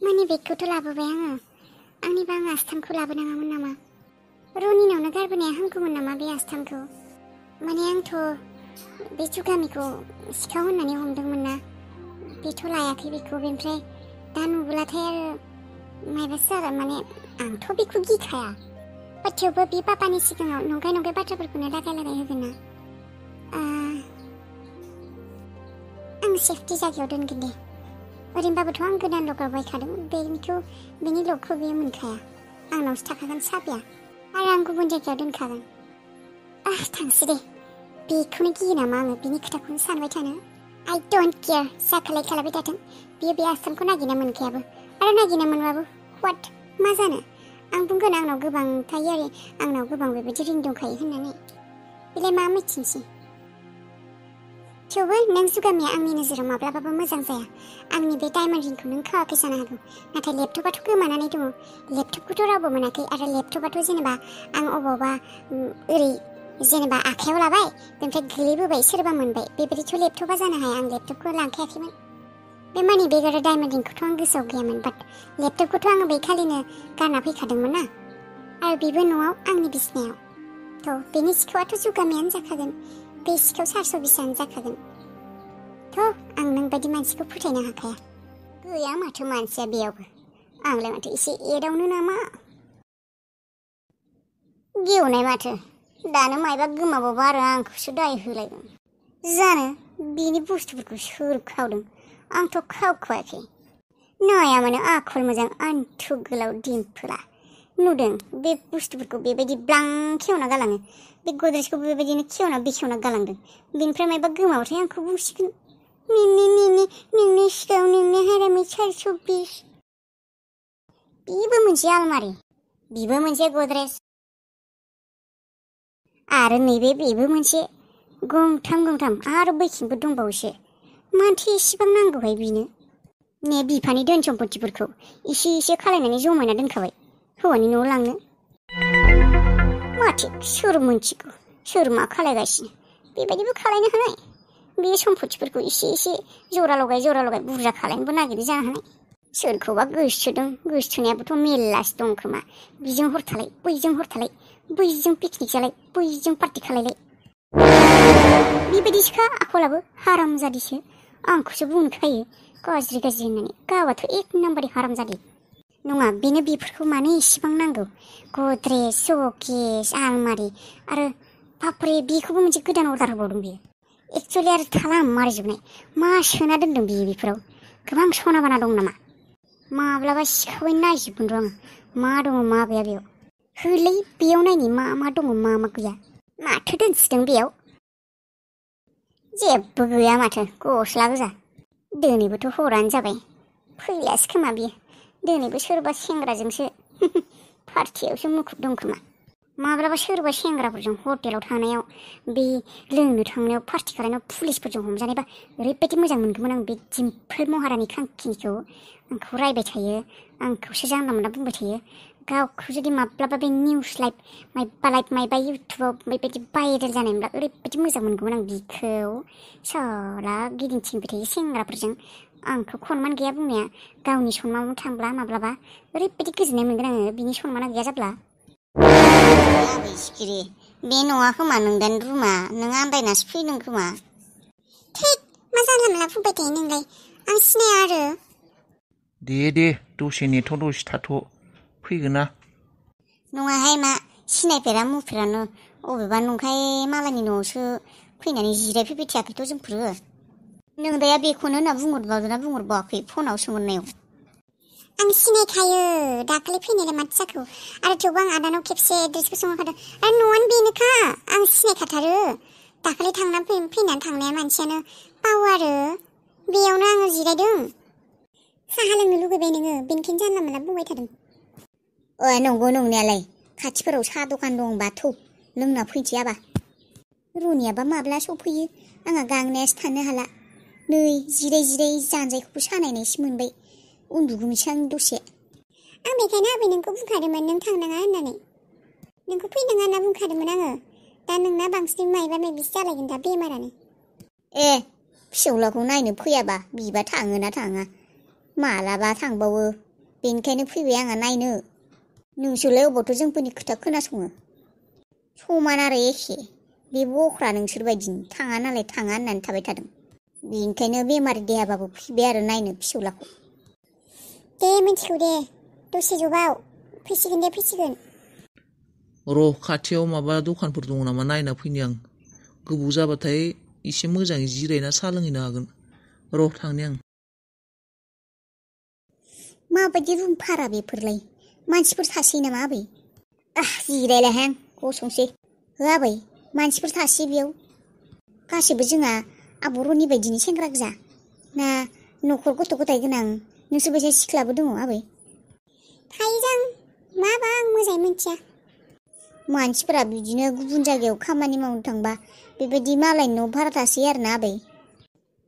मानि बेगखौथ' लाबोबाय आङो। आंनिबा आं आस्थामखौ लाबोनाङामोन नामा? रनिनावनो गारबोनाया हामगौमोन नामा बे आस्थामखौ? माने आंथ' बे जुगामिखौ सिखाव होननानै हमदोंमोन ना। बेथ' लायाखै बेखौ। बेनिफ्राय दा नुब्लाथाय आरो मायबासो जागोन। माने आंथ' बेखौ गिखाया। बाट थेवबो बे पापानि सिगाङाव नंखाय बाथ्राफोरखौनो लागाय होगोन ना। आं सेफटि जायगायाव दोनगोन दे। ओरैनोबाबोथ' आं गोदान लकार बायखादों। बेनि लकखौ बेयो मोनखाया। आंनावसो थाखागोन साबिया। आरो आं गुबुन जायगायाव दोनखागोन। थांसै दे। बेखौनो गियो नामा आङो? बिनि खोथाखौनो सानबाय थानो। I don't care. खालायबाय थाथों। बियो बे आस्थामखौ नागिरना मोनखायाबो। आरो नागिरना मोनबाबो हवाट? मा जानो? आं बुंगोन आंनाव गोबां थायो आरो आंनाव गोबां बेबायदि रिं दंखायो होननानै। बेलाय मा मिथिनोसै। थेवबो नों जुगामिया आंनि नोजोराव माब्लाबाबो मोजां जाया। आंनि बे डायमन्ड रिंखौ नों खावाखै जानो हागौ। नाथाय लेपटपाथ' गोमानानै दङ। लेपटपखौथ' रावबो मोनाखै। आरो लेपटपाथ' जेनेबा आं अबावबा ओरै जेनेबा आखायाव लाबाय, बेनिफ्राय गोलैबोबाय, सोरबा मोनबाय। बेबायदिथ' लेपटपा जानो हाया। आं लेपटपखौ लांखायाखैमोन। बे मानि बेग आरो डायमन्ड रिंखौथ' आं गोसोआव गैयामोन। बाट लेपटपखौथ' आङो बे खालिनो गारना फैखादोंमोन ना। आरो बेबो न'आव आंनि बिसिनायाव। थ' बेनि सिखावआथ' जुगामियानो जाखागोन। बे सिखाव सारस'बिसानो जाखागोन। थ' आं नोंबायदि मानसिखौ फोथायनो हाखाया। गैया माथो मानसिया बेयावबो। आंलाय माथो एसे एदावनो नामा? गेवनाय माथो। दानो मायबा गोमाबावबा आरो आंखौसो दाय होलायगोन। जानो बिनि बुस्थुफोरखौ सोर खावदों? आंथ' खावख'वाखै। नाया मानो आखल मोजां आन्थु गोलाव दिम्पोला। नुदों बे बुस्थुफोरखौ बेबायदि ब्लां खेवना गालाङो। बे गद्रेजखौ बेबायदिनो खेवना बेखेवना गालांदों। बेनिफ्राय मायबा गोमाबाथाय आंखौ बुंसिगोन, नोंनि सिगाङाव नोंनि हारामि 420। बेबो मोनसे आलमारि, बेबो मोनसे गद्रेज, आरो नैबे बेबो मोनसे। गंथाम आरो बैथिंबो दंबावोसो। मानोथो इसेबां नांगौहाय बिनो? ने बिफानि धोन सम्पतिफोरखौ एसे खालायनानै जमायना दोनखाबाय हौवानि न'आव लांनो। माथो सोर मोनथिगौ सोर मा खालायगासिनो? बेबायदिबो खालायनो हानाय। बे सम्पतिफोरखौ एसे जरा लगाय बुरजा खालायनोबो नागिरो जानो हानाय। सोरखौबा गोसोथोदों। गोसोथोनायाबोथ' मेल्लासो दं खोमा। बिजों हर थालाय, बैजों हर थालाय, बैजों पिकनिक जालाय, बैजों पार्टि खालायलाय। बेबायदिसोखा आखलाबो हारामजादिसो। आंखौसो बुंनो खायो गाज्रि होननानै। गावाथ' एक नाम्बारि हारामजादि। नङा, बेनो बेफोरखौ मानो इसेबां नांगौ? गद्रेज, शकेस, आलमारि आरो बाब्रे बेखौबो मोनसे गोदान अर्डार होबावदों बियो। एक्सुवेलि आरो थाला मारिजोबनाय। मा सोना दोनदों बियो बेफोराव? गोबां सना बाना दं नामा? माब्लाबा सिखावैनो नायजोबगोन र' आं। मा दङ मा गैया बेयाव। होलै बेयाव नायनि मा दङ मा गैया। माथो दोनसिगोन बेयाव? जेबो गैया माथो, गस्ला गोजा। दिनैबोथ' हरानो जाबाय। फैलासो खोमा बियो। दिनैबो सोरबा सेंग्राजोंसो पार्टियावसो मुखुब दं खोमा। माब्लाबा सोरबा सेंग्राफोरजों हटेलाव थांनायाव, बे लोंनो थांनायाव, पार्टि खालामनायाव पुलिसफोरजों हमजानायबा ओरैबायदि मोजां मोनगौमोन आं। बे दिम्पोल महारानि खांखिनिखौ आंखौ रायबाय थायो, आंखौसो जानला मोनला बुंबाय थायो। गावखौ जुदि माब्लाबा बे निउस लाइभ मायबा इउटुबाव बेबायदि भाइरेल जानायमोनब्ला ओरैबायदि मोजां मोनगौमोन आं बिखौ। साला गिदिंथिंबाय थायो सेंग्राफोरजों। आंखौ सनमान गैया बुंनाया। गावनि सनमानाव थांब्ला माब्लाबा ओरैबायदि गोजोननाय मोनगोन आङो बिनि सनमाना गैया जाब्ला। आबै सिखिरि, बे नङा खोमा नोंदानि रुमा। नों आन्दायनासो फैदों खोमा। थैद, मा जानला मोनला बुंबाय थायो नोंलाय? आं सिनाया आरो। दे दसे नेथ' दसे थाथ' फैगोन ना। नङाहाय मा सिनायफेरा मुफेरानो अबेबा नंखाय मालायनि न'आवसो फैनानै जिरायफैबाय थायाखैथ' जोंफोरो। नोंदाया बेखौनो होनना बुंहरबावाखै फनाव सोंहरनायाव? आं सिनायखायो, दाखालि फैनायलाय माथो जाखो? आरो थेवबो आं आदानाव खेबसे एड्रेसखौ सोंहरखादों। आरो न'आनो बेनोखा, आं सिनायखाथारो। दाखालि फैनानै थांनाया मानसियानो बावो आरो। बेयावनो आङो जिरायदों। साहा लोंनो लुगैबाय नोङो, बेनिखायनो जानला मोनला बुंबाय थादों। नंगौ नंनायालाय। खाथिफोराव साहा दखान दंबा थौ लोंना फैनोसै। रुनियाबा माब्ला सफैयो? आंहा गांनायासो थानो हाला। नै जिराय जानजायखौबो सानायनायसो मोनबाय। उन्दुगौमोनसो आं दसे। आं बेखायनो आबै नोंखौ बुंखादोंमोन नों थांनाङा होननानै। नोंखौ फैनाङा होनना बुंखादोंमोन आङो। दा नोंना बांसिन मायबा मायबिसो जालायगोन दा बेमारानो। फिसौलाखौ नायनो फैयाबा बिबा थाङोना थाङा? मालाबा थांबावो बेनिखायनो फैबाय आंहा नायनो। नोंसोरलाय अबावथो जोंफोरनि खोथा खोनासङो। समान आरो एखे। बे बख्रा नोंसोर बायदिनो थाङा नालाय थाङा होननानै थाबाय थादों। बेनिखायनो बेमारि देहाबाबो फैबाय आरो नायनो फिसौलाखौ। दे मिथिगौ दे, दसे जबाव फैसिगोन दे फैसिगोन। र' खाथियाव माबा दखानफोर दङ नामा नायना फैनि आं। गोबाव जाबाथाय एसे मोजाङै जिरायना साहा लोंहैनो हागोन। र' थांनि आं। माबायदि रुम भारा बेफोरलाय? मानसिफोर थासै नामा आबै? जिरायलाहाय गसंसै। हो आबै, मानसिफोर थासै बेयाव? गासैबो जोंहा आब' रनि बायदिनि सेंग्रा गोजा ना न'खर गथ' गथाय गोनां नोंसोर बायदि सिख्लाबो दङ आबै? थायोजां, माबा आं मोजाङै मिथिया। मानसिफोरा बिदिनो गुबुन जायगायाव खामानि मावनो थांबा बेबायदि मालायनि न' भारा थासै आरोना आबै।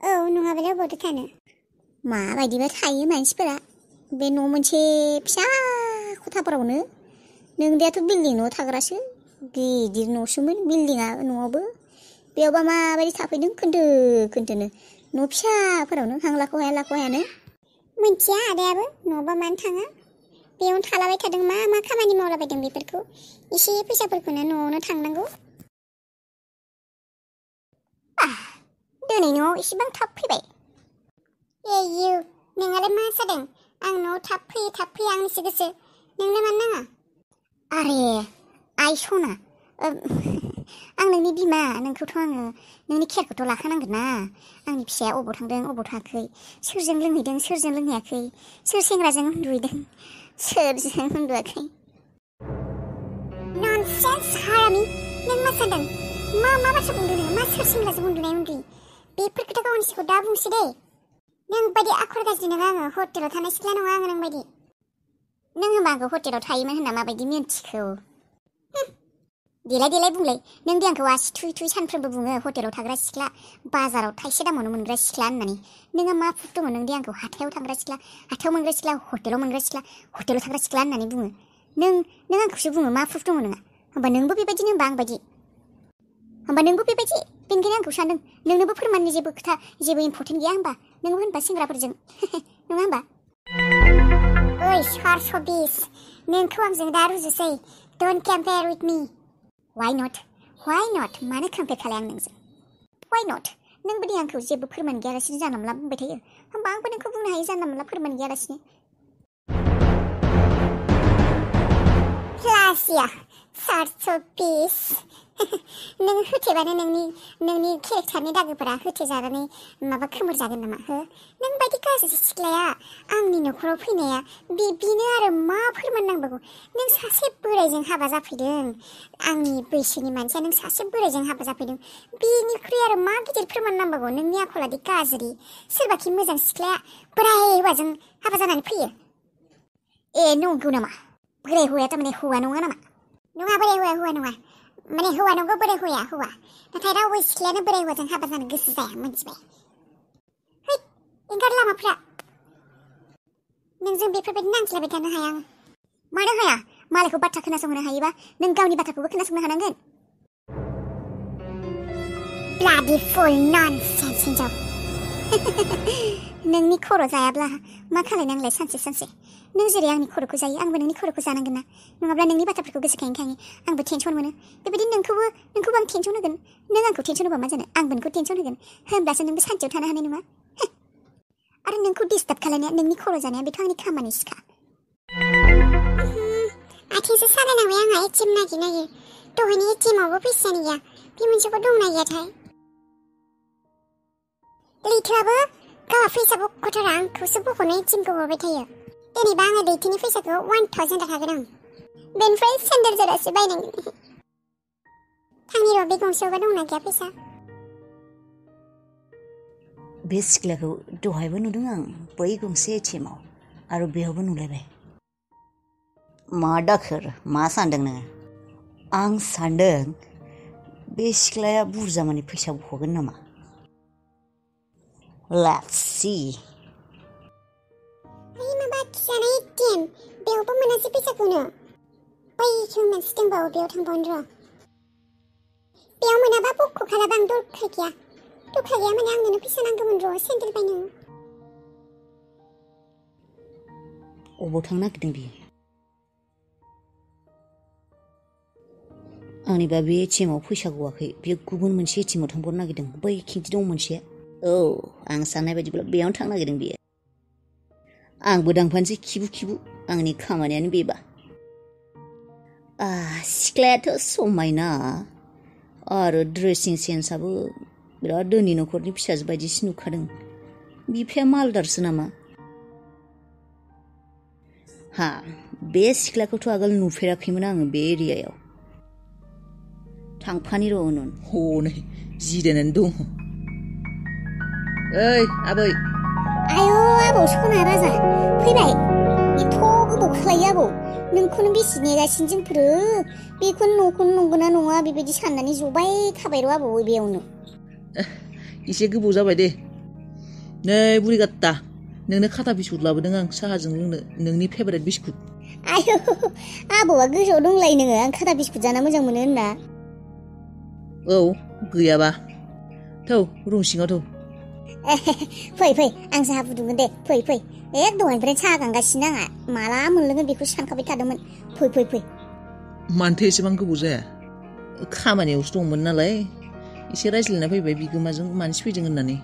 औ, नङाबालाय अबावथो थानो। माबायदिबा थायो मानसिफोरा बे न' मोनसे फिसा खथाफोरावनो। नोंदायाथ' बिल्डिं न'आव थाग्रासो, गिदिर न'सोमोन बिल्डिङा न'आवबो। बेयावबा माबायदि थाफैदों खोन्दो खोन्दोनो न' फिसाफोरावनो हां लाख' हायानो। मिथिया आदायाबो न'बा मानो थाङा। बेयावनो थालाबाय थादों, मा मा खामानि मावलाबायदों बेफोरखौ। एसे फैसाफोरखौनो न'आवनो थांनांगौ। दिनै न'आव इसेबां थाब फैबाय। एयु, नोंहालाय मा जादों? आं न'आव थाब फैयो आंनिसो गोसो। नोंलाय मानो नाङा? आरे आइ सना, आं नोंनि बिमा, नोंखौथ' आङो नोंनि केयारखौथ' लाखानांगोन ना। आंनि फिसाया अबाव थांदों अबाव थाङाखै, सोरजों लोंहैदों सोरजों लोंहैयाखै, सोर सेंग्राजों उन्दुहैदों सोरजों उन्दुआखै। ननसेन्स हारामि, नों मा सानदों? मा बाथ्रा बुंदों नोङो? मा सोर सेंग्राजों उन्दुनाय? बेफोर खोथाखौ आंनि सिगाङाव दा बुंसै दे। नों बायदि आखल गाज्रि नङा आङो, हटेलाव थानाय सिख्ला नङा आङो नों बायदि। नों होनबा आंखौ हटेलाव थायोमोन होनना माबायदि मिन्थिखौ? देलाय बुंलाय, नों दि आंखौ आसि थुयै थुयै सानफ्रोमबो बुङो हटेलाव थाग्रा सिख्ला, बाजाराव थाइसे दामावनो मोनग्रा सिख्ला होननानै। नोंहा मा प्रुफ दङ नों दि आंखौ हाथायाव थाग्रा सिख्ला, हाथायाव मोनग्रा सिख्ला, हटेलाव मोनग्रा सिख्ला, हटेलाव थाग्रा सिख्ला होननानै बुङो? नों आंखौसो बुङो, मा प्रुफ दङ नोंहा? होमबा नोंबो बेबायदिनो होमबा आं बायदि? होमबा नोंबो बेबायदि? बेनिखायनो आंखौ सानदों नोंनोबो फोरमाननि जेबो खोथा जेबो इम्परटेन्ट गैया होमबा? नोंबो होनबा सेंग्राफोरजों नङा होमबा? ओइ सारसबिस, नोंखौ आंजों दा रुजुसै। Don't compare with me. Why not? मानो कम्पेयार खालाय आं नोंजों? Why not? नोंबो दि आंखौ जेबो फोरमान गैयालासिनो जानला मोनला बुंबाय थायो, होमबा आंबो नोंखौ बुंनो हायो जानला मोनला फोरमान गैयालासिनो। लाजिया सारसबिस। नों होथेबानो नोंनि केरेक्टारनि दागोफोरा होथेजानानै माबा खोमोर जागोन नामा? हो, नों बायदि गाज्रि सिख्लाया आंनि न'खराव फैनाया बेनो आरो मा फोरमान नांबावगौ? नों सासे बोरायजों हाबा जाफैदों, आंनि बैसोनि मानसिया नों सासे बोरायजों हाबा जाफैदों, बेनिख्रुइ आरो मा गिदिर फोरमान नांबावगौ नोंनि आखलादि गाज्रि? सोरबाखि मोजां सिख्लाया बोराय हौवाजों हाबा जानानै फैयो? ए नंगौ नामा? बोराय हौवाया थारमाने हौवा नङा नामा? नङा, बोराय हौवाया हौवा नङा। माने हौवा नंगौ, बोराय हौवाया हौवा, नाथाय रावबो सिख्लायानो बोराय हौवाजों हाबा जानो गोसो जाया, मिथिबाय? है, ओंखार लामाफ्रा। नोंजों बेफोरबायदि नांज्लायबाय थानो हाया आं। मानो हाया? मालायखौ बाथ्रा खोनासंहोनो हायोबा नों गावनि बाथ्राखौबो खोनासंनो हानांगोन। ब्लाडि फुल ननसेन्स हिन्जाव। नोंनि खर' जायाब्ला मा खालायनांलाय सानसे? नों जेरै आंनि खर'खौ जायो आंबो नोंनि खर'खौ जानांगोन ना, नङाब्ला नोंनि बाथ्राफोरखौ गोसोखाङै आंबो टेनसन मोनो। बेबायदि नोंखौबो आं टेनसन होगोन। नों आंखौ टेनसन होबा मा जानो? आंबो नोंखौ टेनसन होगोन, होनब्लासो नोंबो सान्थियाव थानो हानाय नङा। आरो नोंखौ डिस्टार्ब खालायनाया, नोंनि खर' जानाया बेथ' आंनि खामानि सिखा। आथिंसो सालायनांबाय आंहा एटिएम नागिर। दहायनि एटिएमावबो फैसायानो गैया, बे मोनसेखौ दंना गैयाथाय? लैथोआबो गावहा फैसा बख'थारा, आंखौसो बख'नो एटिएमखौ हरबाय थायो। दिनैबा आङो लैथोनि फैसाखौ 1000 लाखागोन आं। बेनिफ्राय सेन्देल जरासे बायनांगोन। थांनि र' बे गंसेयावबा दंना गैया फैसा? बे सिख्लाखौ दहायबो नुदों आं बै गंसे एटिएमाव, आरो बेयावबो नुलायबाय। मा दाखोर, मा सानदों नोङो? आं सानदों बे सिख्लाया बुरजा मानि फैसा बख'गोन नामा? Let's see. ओइ माबा खिजानाय एटिएम, बेयावबो मोनासै फैसाखौनो। बैखौ मोनसे दंबावो, बेयाव थांबावनो र'। बेयाव मोनाबा बख'खालाबा आं दरखार गैया माने आंनोनो फैसा नांगौमोन र' सेन्देल बायनो। अबाव थांनो नागिरदों बियो? आंनिबा बे एटिएमआव फैसा गवाखै, बियो गुबुन मोनसे एटिएमआव थांबावनो नागिरदों। बै खिन्थि दं मोनसे। औ, आं साननाय बायदिब्ला बेयावनो थांनो नागिरदों बियो। आंबो दांफानोसै खिबु आंनि खामानियानो बेबा। सिख्लायाथ' समायना आरो ड्रेसिं सेन्सआबो बिराद धोनि न'खरनि फिसाजो बायदिसो नुखादों। बिफाया मालदारसो नामा? बे सिख्लाखौथ' आगोल नुफेराखैमोन आङो बे एरियायाव। थांफानि र' उनाव। हनै जिरायनानै दं। ओइ आबै। आयौ आबौ सना राजा फैबाय। एथ' गोबाव खालायो आबौ। नोंखौनो बेसे नेगासिनो जोंफोरो। बेखौनो न'खौनो नंगौना नङा बेबायदि साननानै जबाय थाबाय र' आबौ बेयावनो। एसे गोबाव जाबाय दे। नै बुरि गात्ता, नोंनो खाथा बिस्कुट लाबोदों आं साहाजों लोंनो, नोंनि फेभारेट बिस्कुट। आयौ आबौआ गोसोआव दंलाय नोङो आं खाथा बिस्कुट जाना मोजां मोनो होनना। औ गैयाबा थौ रुम सिङाव थौ। फै आं साहा फुदुंगोन दे। फै दहायनिफ्रायनो साहा गांगासिनो आंहा। माला मोनलोङो बेखौ सानखाबाय थादोंमोन। फै। मानोथो एसेबां गोबाव जाया? खामानियावसो दंमोन नालाय एसे रायज्लायना फैबाय बिगोमाजों मानसि फैदों होननानै।